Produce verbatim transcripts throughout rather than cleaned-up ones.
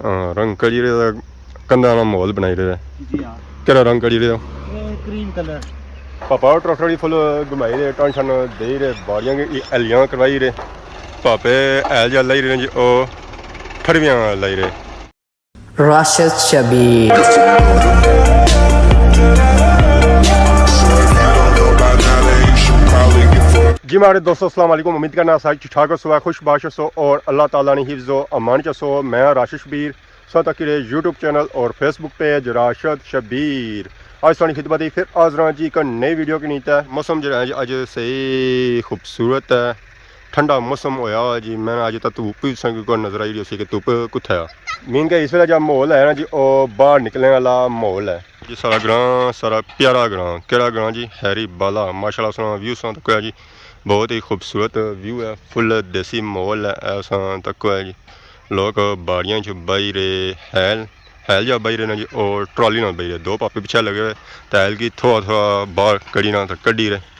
ہاں، رنگ کڑی رہے، کندھا نا ماحول بنائی رہے۔ جی ہاں۔ کہڑا رنگ کڑی رہے ہو؟ اے کریم کلر۔ پاپا ٹریکٹر ہی فل گھمائی رہے، ٹن شن دے رہے، باڑیاں کی ہلیاں کروائی رہے۔ پاپے ہیل جا لائی رہے جی، او پھرویاں لائی رہے۔ راشد شبیر۔ جی ماڑے دوستو، السلام علیکم۔ امید کرنا سارے ٹھیک ٹھاک ہو سو، خوش باش ہو سو اور اللہ تعالیٰ نے حفظ و امان چ سو۔ میں راشد شبیر، سو تک کے یوٹیوب چینل اور فیس بک پیج راشد شبیر۔ آج سانی خدمت ہی پھر حاضر ہاں جی ایک نئی ویڈیو کے نیت ہے۔ موسم جو ہے جی اج صحیح خوبصورت ہے، ٹھنڈا موسم ہویا ہوا جی۔ میں اج تک دھوپ بھی سنگ کو نظر آئی رہی سی کہ دھوپ کتھے آ۔ مین کہ اس ویلے جا ماحول ہے نا جی، او باہر نکلنے والا ماحول ہے۔ جی سارا گراں، سارا پیارا گراں۔ کیڑا گراں جی؟ ہیری بالا۔ ماشاءاللہ سنا ویو سنا تک ہے جی، بہت ہی خوبصورت ویو ہے، فل دیسی ماحول ہے۔ ایسا تک ہے جی، لوگ باڑیاں چ بائی رہے، ہیل ہیل جا بائی رہے نا جی، اور ٹرالی نال بائی رہے۔ دو پاپے پچھے لگے ہوئے، تے ہیل کی تھوڑا تھوڑا باہر کڑی نا تے کڈی رہے۔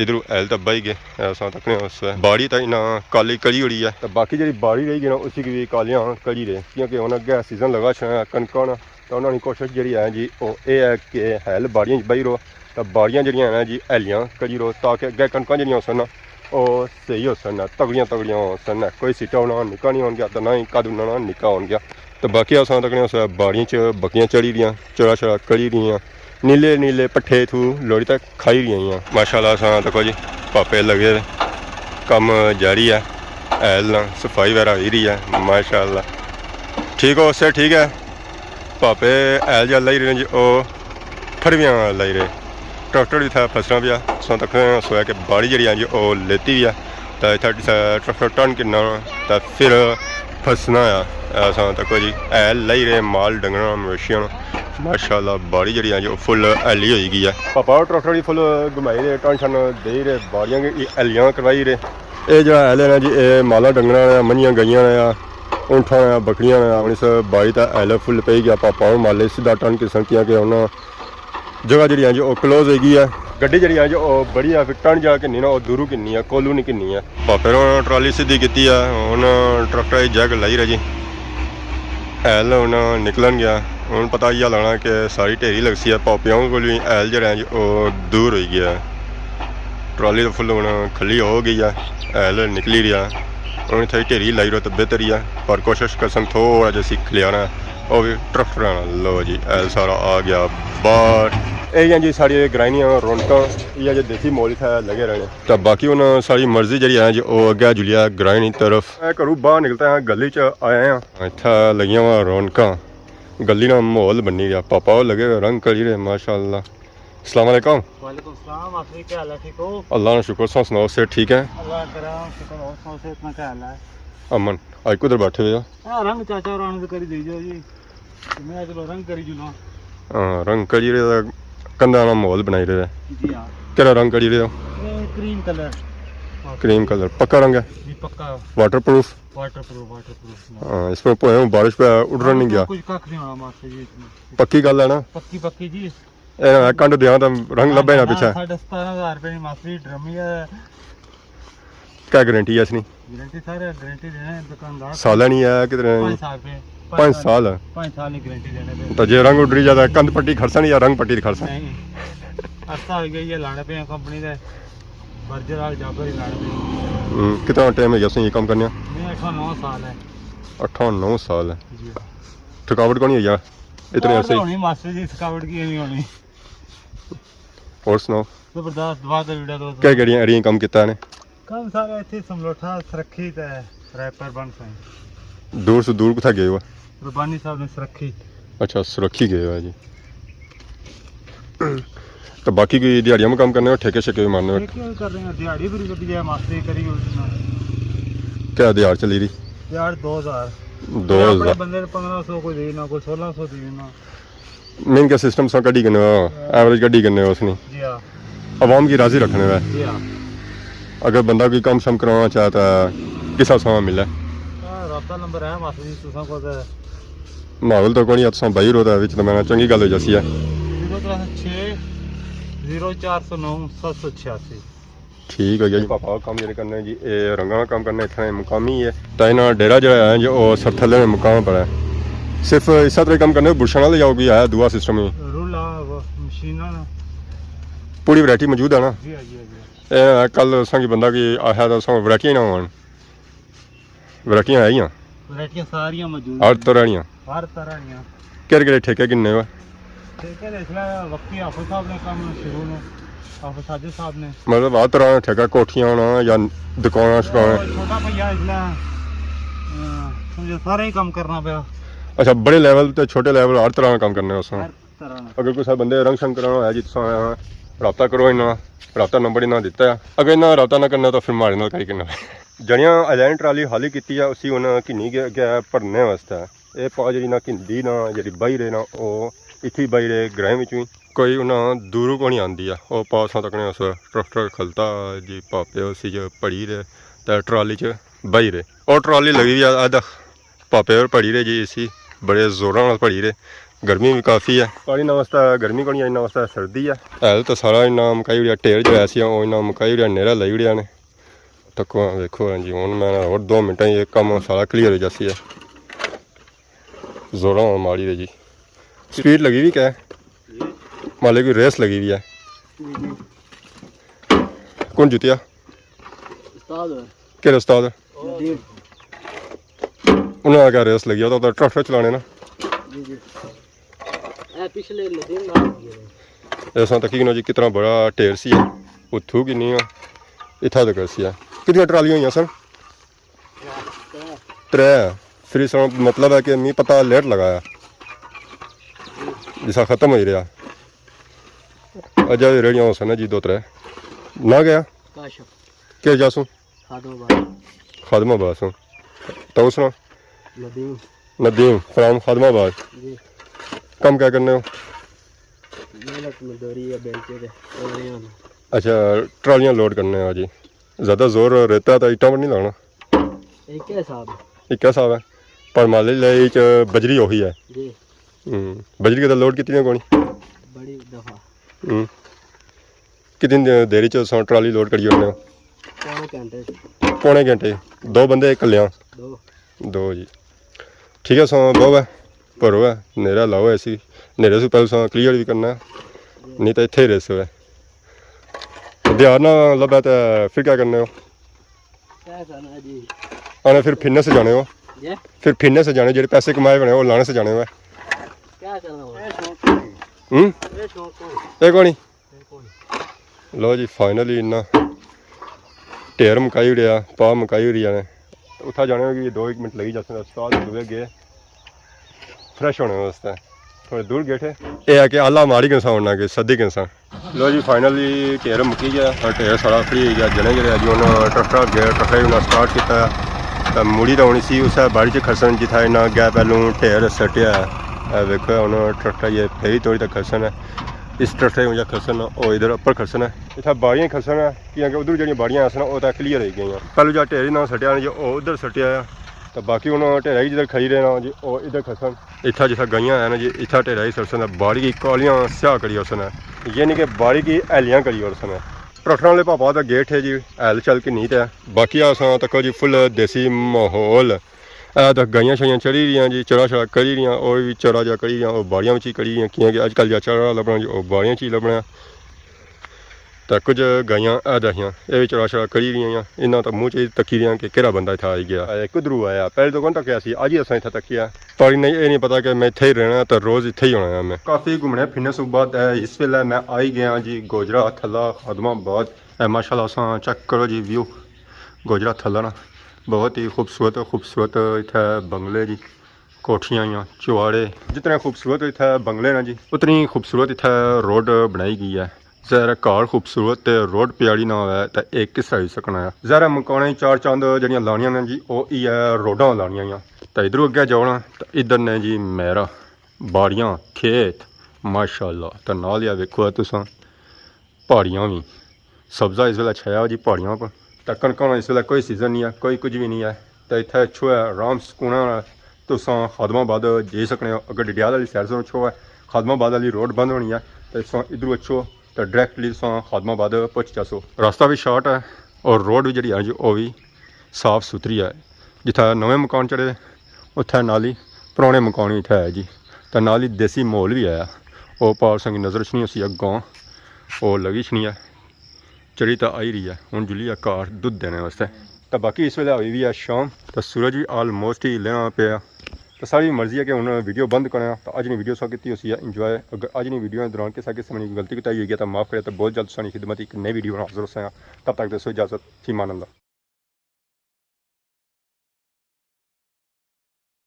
ادھروں ہیل تے بائی گئے، اساں تکنے اس باڑی تے انہاں کالی کڑی ہوئی ہے۔ تے باقی جڑی باڑی رہی گئی نا، اسی کی بھی کالیاں کڑی رہے، کیونکہ ہن اگے سیزن لگا چھنا کنکاں نا۔ تے انہاں نی کوشش جڑی ہے جی، او اے ہے کہ ہیل باڑیاں چ بائی رو، تے باڑیاں جڑیاں ہیں نا جی، ہیلیاں کڑی رو، تاکہ اگے کنکاں جڑیاں ہوسن نا، او صحیح ہوسن نا، تگڑیاں تگڑیاں ہوسن نا، کوئی سٹا انہاں نکا نہیں ہون گیا، تے نہ ہی قد انہاں نا نکا ہون گیا۔ تے باقی اساں تکنے اس باڑیاں چ بکریاں چڑھی رہیاں، چرا شرا کری رہیاں، نیلے نیلے پٹھے تھو لوڑی تک کھائی رہیاں۔ ماشاءاللہ اساں تکو جی، پاپے لگے دے، کم جاری ہے، ہیل نہ صفائی وغیرہ ہوئی رہی ہے۔ ماشاءاللہ ٹھیک ہو، اسے ٹھیک ہے۔ پاپے ہیل جا لائی رہے نے جی، او پھرویاں لائی رہے۔ ٹریکٹر بھی تھا پھسنا پیا، سو تک سویا کہ باڑی جڑی ہے جی، او لیتی بھی ہے۔ تے اتھا ٹریکٹر ٹرن کرنا، تے پھر پھسنا ہے۔ اساں تکو جی، ہیل لائی رہے، مال ڈنگراں مویشیاں نو۔ ماشاءاللہ باڑی جڑی ہے جی، او فل ہیلی ہوئی گئی ہے۔ پاپا ٹریکٹر بھی فل گھمائی رہے، ٹن شن دے رہے، باڑیاں کی ہیلیاں کروائی رہے۔ اے جڑا ہیل ہے نا جی، اے مالاں ڈنگراں نے، منجیاں گائیاں نے، اونٹھاں نے، بکریاں نے، ہن اس باڑی تے ہیل فل پئی گیا۔ پاپا ہن مالے سیدھا ٹرن کسن کیا کہ ہن جگہ جڑی ہے جو او کلوز ہوئی گئی ہے۔ گڈی جڑی ہے جو او بڑی ہے، پھر ٹرن جا کنی نا، او دوروں کنی ہے، کولوں نہیں کنی ہے۔ پاپے نے ٹرالی سیدھی کیتی ہے، ہن ٹریکٹر دی جیک لائی رہی جی۔ ہیل ہن نکلن گیا، ہن پتہ یہ لگنا کہ ساری ڈھیری لگسی ہے، پاپیاں کول بھی ہیل جڑا ہے جو او دور ہوئی گیا ہے۔ ٹرالی تو فل ہن کھلی ہو گئی ہے، ہیل نکلی رہی ہے۔ ہن اتھے ڈھیری لائی رہو تو بہتر ہی ہے، پر کوشش کرسن تھوڑا جہا سی کھلیانا ہے، او بھی ٹریکٹر آنا۔ لو جی، ہیل سارا آ گیا باہر۔ اے ہیاں جی ساڑی گرائنیاں رونقاں، یہ جی دیسی ماحول اتھے لگے رہنے۔ تے باقی ہن ساڑی مرضی جڑی ہے جی، او اگے جلیا گرائنی طرف۔ اے گھروں باہر نکلتا ہے، گلی چ آیا ہاں۔ اتھا لگیاں وا رونقاں، گلی نا ماحول بنی گیا۔ پاپا او لگے ہوئے رنگ کری رہے، ماشاءاللہ۔ السلام علیکم۔ وعلیکم السلام، آصف جی، کیا حال ہے؟ ٹھیک ہو؟ اللہ نا شکر، سو سناؤ، صحت ٹھیک ہے؟ اللہ کرم، شکر، اور سناؤ، صحت نا کیا حال ہے؟ امن، آج کدھر بیٹھے ہوئے ہو؟ ہاں، رنگ چاچا اور آنے سے کری دے جو جی۔ میں چلو رنگ کری جو نا۔ ہاں، رنگ کری رہے، کندھا نا ماحول بنائی رہے۔ جی ہاں۔ کیڑا رنگ کری رہے ہو؟ اے کریم کلر۔ کریم کلر، پکا رنگ ہے؟ جی، پکا۔ واٹر پروف؟ واٹر پروف، واٹر پروف۔ ہاں، اس پر پوئے بارش پہ اڈرن نہیں گیا۔ کچھ کھ نہیں ہونا ماسٹر جی اس میں۔ پکی گل ہے نا؟ پکی، پکی جی۔ اے نہ کنڈ دیاں تاں رنگ لبھے نہ پچھے۔ ساڑھے ستارہ ہزار روپے نی ماسٹر جی ڈرمی ہے۔ کیا گارنٹی ہے اس نی؟ گارنٹی سر، گارنٹی دینے دکاندار۔ سالہ نی ہے کتنے؟ پانچ سال پہ۔ پانچ سال؟ پانچ سال نی گارنٹی دینے پہ۔ تو جے رنگ اڈری جاتا، کندھ پٹی کھڑسن یا رنگ پٹی کھڑسن؟ نہیں۔ عرصہ ہو گیا یہ لانے پہ ہیں کمپنی دے۔ برجر آل جابر ہی لانے پہ ہیں۔ ہوں، کتنا ٹائم ہے جیسے یہ کام کرنے؟ نہیں، اٹھا نو سال ہے۔ اٹھا نو سال ہے۔ جی۔ تھکاوٹ کونی ہوئی یار؟ اتنے تھکاوٹ عرصے تو ہونی ماسٹر جی، تھکاوٹ کی نہیں ہونی۔ اور سناؤ؟ زبردست، دعا کری ویڈیو دوست۔ کیا کہڑیاں ایریاں کم کیتا نے؟ کم سارے اتھے سملوٹھا، سرکھی تے ریپر بن سائیں۔ دور سے دور کتھا گئے ہو؟ ربانی صاحب نے سرکھی۔ اچھا، سرکھی گئے ہو جی۔ تو باقی کوئی دیہاڑیاں میں کم کرنے ہو، ٹھیکے شیکے بھی مارنے ہو؟ ٹھیکے بھی کر رہے ہیں، دیہاڑی بھی کبھی جائے ماسٹری کری ہوئی۔ کیا دیہاڑ چلی رہی؟ دیہاڑ دو ہزار۔ دو ہزار۔ اپنے بندے پندرہ سو کوئی دینا، کوئی سولہ سو دینا۔ مین کے سسٹم سا کڈی کنے ہو، ایوریج کڈی کنے ہو اس نی۔ جی ہاں۔ عوام کی راضی رکھنے ہوئے۔ جی ہاں۔ اگر بندہ کوئی کم شم کرانا چاہے تو کسا ساں ملے؟ ہاں، رابطہ نمبر ہے ماسٹر جی، تساں کو تے۔ ماحول تو کونی، تساں باہر ہو تے وچ تے میں چنگی گل ہو جاسی ہے۔ زیرو ترے سو چھ، زیرو چار سو نو، ست سو چھیاسی۔ ٹھیک ہو گیا جی۔ پاپا کم جڑے کرنے جی، اے رنگاں نا کم کرنے اتھے مقامی ہے۔ تے انہاں ڈیرہ جڑا ہے جو او سرتھلے نے مقام پر ہے۔ صرف اس طرح کم کرنے، برشاں نال یا کوئی ہے دعا سسٹم ہے؟ رول آ، وہ مشیناں نا۔ پوری ورائٹی موجود ہے نا؟ جی ہاں، جی ہاں، جی ہاں۔ اے کل اساں کی بندہ کی آخیا تھا، اساں ورائٹیاں ہی نہ ہون۔ ورائٹیاں ہے ہی ہیں؟ ورائٹیاں ساریاں موجود ہر ہیں۔ طرح دیاں؟ ہر طرح دیاں۔ کہڑے کہڑے ٹھیکے کنے ہو؟ ٹھیکے تے اس ویلے وقتی حافظ صاحب نے کم شروع نے، حافظ ساجد صاحب نے۔ مطلب ہر طرح نا ٹھیکہ، کوٹھیاں ہونا یا دکاناں شکاناں؟ او چھوٹا بھیا اس ویلے، آ، سمجھو سارا ہی کم کرنا پیا۔ اچھا، بڑے لیول تے چھوٹے لیول ہر طرح نا کم کرنے ہو سن؟ ہر طرح نا۔ اگر کسے بندے رنگ شنگ کرانا ہویا جی، تساں رابطہ کرو انہاں، رابطہ نمبر انہاں دتا ہے۔ اگر انہاں رابطہ نہ کرنا تو پھر ماڑے نال کری کرنا۔ جنیاں آئی لینڈ ٹرالی خالی کیتی ہے، اسی انہاں گھنی گیا، گیا بھرنے واسطے۔ اے پا جیڑی نہ گھندی نہ جیڑی باہر ہے نہ، او اتھی باہر ہے گرائیں وچوں ہی۔ کوئی انہاں دوروں کونی آندی ہے۔ او پا اساں تکنے اس ٹریکٹر کھلتا جی، پاپے اسی چ پڑی رہے تے ٹرالی چ باہر ہے۔ او ٹرالی لگی دی ہے، ادھ پاپے اور پڑی رہے جی، اسی بڑے زوراں نال پڑی رہے۔ گرمی بھی کافی ہے۔ پانی نہ واسطے گرمی کونی، انہاں واسطے سردی ہے۔ ہل تو سارا انہاں مکائی اڑیا، ٹیر جو ایسی او انہاں مکائی اڑیا، نیرا لائی اڑیا نے۔ تکو ویکھو جی، ہن میں اور دو منٹاں یہ کم سارا کلیئر ہو جاسی ہے۔ زوراں ماری دے جی۔ سپیڈ لگی ہوئی کیا ہے؟ مالے کوئی ریس لگی ہوئی ہے؟ جی، جی۔ کون جتیا؟ استاد ہے۔ کہڑے استاد؟ ندیم۔ انہاں آگے ریس لگی ہے، تو ٹریکٹر چلانے نا۔ جی، جی۔ اے پچھلے ندیم نال لگی ہے۔ ایسا تکی کنو جی کتنا بڑا ٹیر سی ہے، اتھوں کی نہیں ہے، اتھا تک سی ہے۔ کتنی ٹرالیاں ہوئی ہیں سر؟ ترے۔ پھر اس کا مطلب ہے کہ می پتہ لیٹ لگایا، جسا ختم ہوئی رہا۔ اجا بھی ریڑیاں ہو سن جی دو ترے۔ نہ گیا؟ کاشف۔ کس جاسوں؟ خادم آباد۔ خادم آباد سوں۔ تو اس نا؟ ندیم۔ ندیم فرام خادم آباد۔ جی۔ کم کیا کرنے ہو؟ محنت مزدوری ہے، بیلچے تے ٹرالیاں نا۔ اچھا، ٹرالیاں لوڈ کرنے ہو جی۔ زیادہ زور ریتا تے اٹاں پر نہیں لگنا؟ ایک حساب ہے۔ ایک حساب ہے۔ پر مالی لے اچ بجری اوہی ہے۔ جی۔ ہوں۔ بجری کدے لوڈ کیتی نے کونی؟ بڑی دفعہ۔ ہوں۔ کتنی دیر چ اساں ٹرالی لوڈ کری اوڑنے ہو؟ پونے گھنٹے۔ پونے گھنٹے۔ دو بندے کلے ہاں؟ دو۔ دو جی۔ ٹھیک ہے، اساں بہو ہے، بھرو ہے، نیرا لاؤ ایسی، نیرے سے پہلے اساں کلیئر بھی کرنا ہے، نہیں تو اتھے ہی ریس ہوئے۔ دیہار نہ لبھے تے پھر کیا کرنے ہو؟ کیا کرنا ہے جی؟ آنے پھر پھرنے سے جانے ہو؟ جی؟ پھر پھرنے سے جانے، جڑے پیسے کمائے بنے وہ لانے سے جانے ہو؟ کیا کرنا ہو؟ ہوں؟ یہ شوق کو۔ یہ کونی؟ یہ کونی؟ لو جی، فائنلی انہاں ٹیر مکائی اڑیا، پا مکائی اڑیا نے۔ اتھا جانے ہوئے کہ دو ایک منٹ لگی جاسن، استاد دوے گئے فریش ہونے واسطے۔ تھوڑے دور گئے تھے۔ اے ہے کہ آلہ ماری گنساں، اڑنا کہ سدی گنساں۔ لو جی، فائنلی ٹیر مکی گیا اور ٹیر سارا فری ہوئی گیا۔ جنے جڑے اج ہن ٹرکٹر گئے، ٹرکٹر انہاں سٹارٹ کیتا ہے۔ تے مڑی تے ہن اسی اسے باڑی چ کھسن جتھا انہاں گئے پہلوں ٹیر سٹیا ہے۔ اے ویکھو ہن ٹرکٹر یہ پھیری توڑی تے کھسن ہے۔ اس ٹرکٹر وجہ کھسن، او ادھر اپر کھسن ہے۔ اتھا باڑیاں کھسن ہے، کیونکہ ادھر جڑیاں باڑیاں ہسن، او تے کلیئر ہوئی گئیاں۔ پہلو جا ٹیر انہاں سٹیا نا جی، او ادھر سٹیا ہے۔ تے باقی ہن ٹیرا جدھر کھائی رہے نا جی، او ادھر کھسن۔ اتھا جتھا گائیاں ہے نا جی، اتھا ٹیرا ہی سٹسن، باڑی کی کالیاں سیاہ کری اوڑسن۔ یعنی کہ باڑی کی ہیلیاں کری اوڑسن۔ ٹرکٹراں آلے پاپا تے گیٹ ہے جی، ہیل چل کے نہیں تے۔ باقی اساں تکو جی فل دیسی ماحول۔ اے تک گائیاں شائیاں چری رہیاں جی، چرا شرا کری رہیاں، او وی چرا جا کری رہیاں، او باڑیاں وچ ہی کری رہیاں، کیاں کہ اج کل جا چرا لبنا جی، او باڑیاں وچ ہی لبنا۔ تے کچھ گائیاں اے دہیاں، اے وی چرا شرا کری رہیاں، انہاں تاں منہ چ تکی رہیاں کہ کہڑا بندہ اتھا آئی گیا۔ اے کدروں آیا؟ پہلے تو کون تکیا سی، اج ہی اساں اتھا تکیا۔ پر انہیں اے نہیں پتا کہ میں اتھے ہی رہنا تے روز اتھے ہی ہونا ہے میں۔ کافی گھومنے پھرنے سوں بعد، اے، اس ویلے میں آئی گیا جی گوجرا تھلا خادم آباد۔ اے ماشاءاللہ اساں چیک کرو جی ویو گوجرا تھلا نا، بہت ہی خوبصورت، خوبصورت اتھے بنگلے جی، کوٹھیاں یا چواڑے۔ جتنے خوبصورت اتھے بنگلے نا جی، اتنی خوبصورت اتھے روڈ بنائی گئی ہے۔ ظاہر ہے، گھر خوبصورت تے روڈ پیاڑی نہ ہوئے تے اے کس طرح ہوئی سکنا ہے؟ ظاہر ہے، مکانیں چار چاند جڑیاں لانیاں نے جی، او ای ہے روڈاں لانیاں یا۔ تے ادھروں اگے جاؤ نا، تے ادھر نے جی میرا باڑیاں، کھیت، ماشاءاللہ۔ تے نال ہی ویکھو ہے تساں، پہاڑیاں وی، سبزہ اس ویلے چھایا ہوا جی پہاڑیاں پر۔ تے کنکاں نا اس ویلے کوئی سیزن نہیں ہے، کوئی کچھ بھی نہیں ہے۔ تے اتھے اچھو ہے، آرام سکون ہے، تساں خادم آباد جائی سکنے ہو۔ اگر ڈڈیال والی سائیڈ سے اچھو ہے، خادم آباد والی روڈ بند ہونی ہے، تے تساں ادھروں اچھو تے ڈائریکٹلی تساں خادم آباد پہنچ جاسو۔ راستہ بھی شارٹ ہے اور روڈ بھی جڑی ہے جی، او بھی صاف ستھری ہے۔ جتھے نویں مکان چڑھے، اتھے نالی پرانے مکان ہی اتھے ہے جی، تے نال ہی دیسی ماحول بھی ہے۔ او پار سنگی نظر اچھنی اسی اگاں، او لگی اچھنی ہے۔ چڑی تے آئی رہی ہے ہن جلی ہے گھر دودھ دینے واسطے۔ تے باقی اس ویلے ہوئی وی ہے شام، تے سورج وی آلموسٹ ہی لینا پیا۔ تے ساری مرضی ہے کہ ہن ویڈیو بند کرنا۔ تے اج نی ویڈیو سا کیتی ہوسی ہے انجوائے۔ اگر اج نی ویڈیو دے دوران کسا قسم نی غلطی کوتاہی ہوئی گیا تے معاف کرے، تے بہت جلد تساں نی خدمت اچ اک نئی ویڈیو نال حاضر ہوساں۔ تب تک دیسو اجازت، فی امان اللہ۔